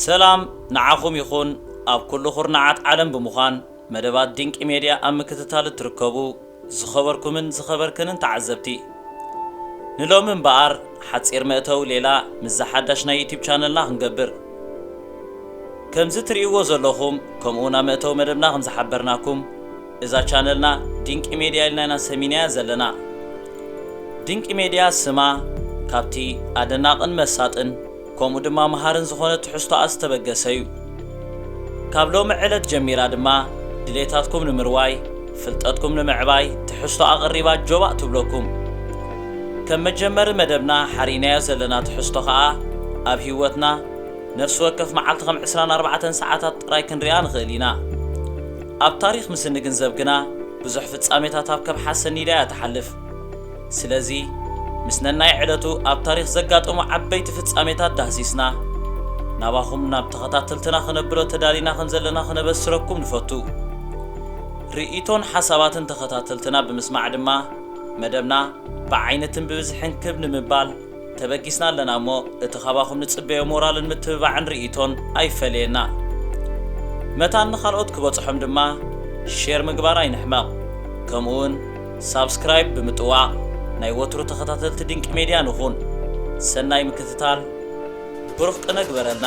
ሰላም ንዓኹም ይኹን፣ ኣብ ኩሉ ኩርናዓት ዓለም ብምዃን መደባት ድንቂ ሜድያ ኣብ ምክትታል እትርከቡ ዝኸበርኩምን ዝኸበርክንን ተዓዘብቲ። ንሎሚ እምበኣር ሓጺር መእተዊ ሌላ ምስዛ ሓዳሽ ናይ ዩቲዩብ ቻነልና ክንገብር። ከምዚ ትርእይዎ ዘለኹም፣ ከምኡ ናብ መእተዊ መደብና ከም ዝሓበርናኩም፣ እዛ ቻነልና ድንቂ ሜድያ ኢልና ኢና ሰሚናያ ዘለና። ድንቂ ሜድያ ስማ ካብቲ ኣደናቕን መሳጥን ከምኡ ድማ መሃርን ዝኾነ ትሕዝቶኣ ዝተበገሰ እዩ። ካብ ሎሚ ዕለት ጀሚራ ድማ ድሌታትኩም ንምርዋይ፣ ፍልጠትኩም ንምዕባይ ትሕዝቶ ኣቕሪባ ጆባእ ትብለኩም። ከም መጀመሪ መደብና ሓሪናዮ ዘለና ትሕዝቶ ኸኣ ኣብ ህይወትና ነፍሲ ወከፍ መዓልቲ ከም ዕስራን ኣርባዕተን ሰዓታት ጥራይ ክንሪኣ ንኽእል ኢና። ኣብ ታሪኽ ምስ እንግንዘብ ግና ብዙሕ ፍጻሜታት ኣብ ከብሓ ሰኒዳ እያ ትሓልፍ። ስለዚ ምስ ነናይ ዕለቱ ኣብ ታሪኽ ዘጋጠሙ ዓበይቲ ፍጻሜታት ዳህሲስና ናባኹም ናብ ተኸታተልትና ክነብሎ ተዳሊና ከም ዘለና ክነበስረኩም ንፈቱ። ርእይቶን ሓሳባትን ተኸታተልትና ብምስማዕ ድማ መደብና ብዓይነትን ብብዝሕን ክብ ንምባል ተበጊስና ኣለና እሞ፣ እቲ ካባኹም ንጽበዮ ሞራልን ምትብባዕን ርእይቶን ኣይፈለየና። መታን ንኻልኦት ክበጽሖም ድማ ሼር ምግባር ኣይንሕመቕ። ከምኡውን ሳብስክራይብ ብምጥዋቕ ናይ ወትሩ ተኸታተልቲ ድንቂ ሜድያ ንኹን። ሰናይ ምክትታል፣ ብሩኽ ቅነ ግበረልና።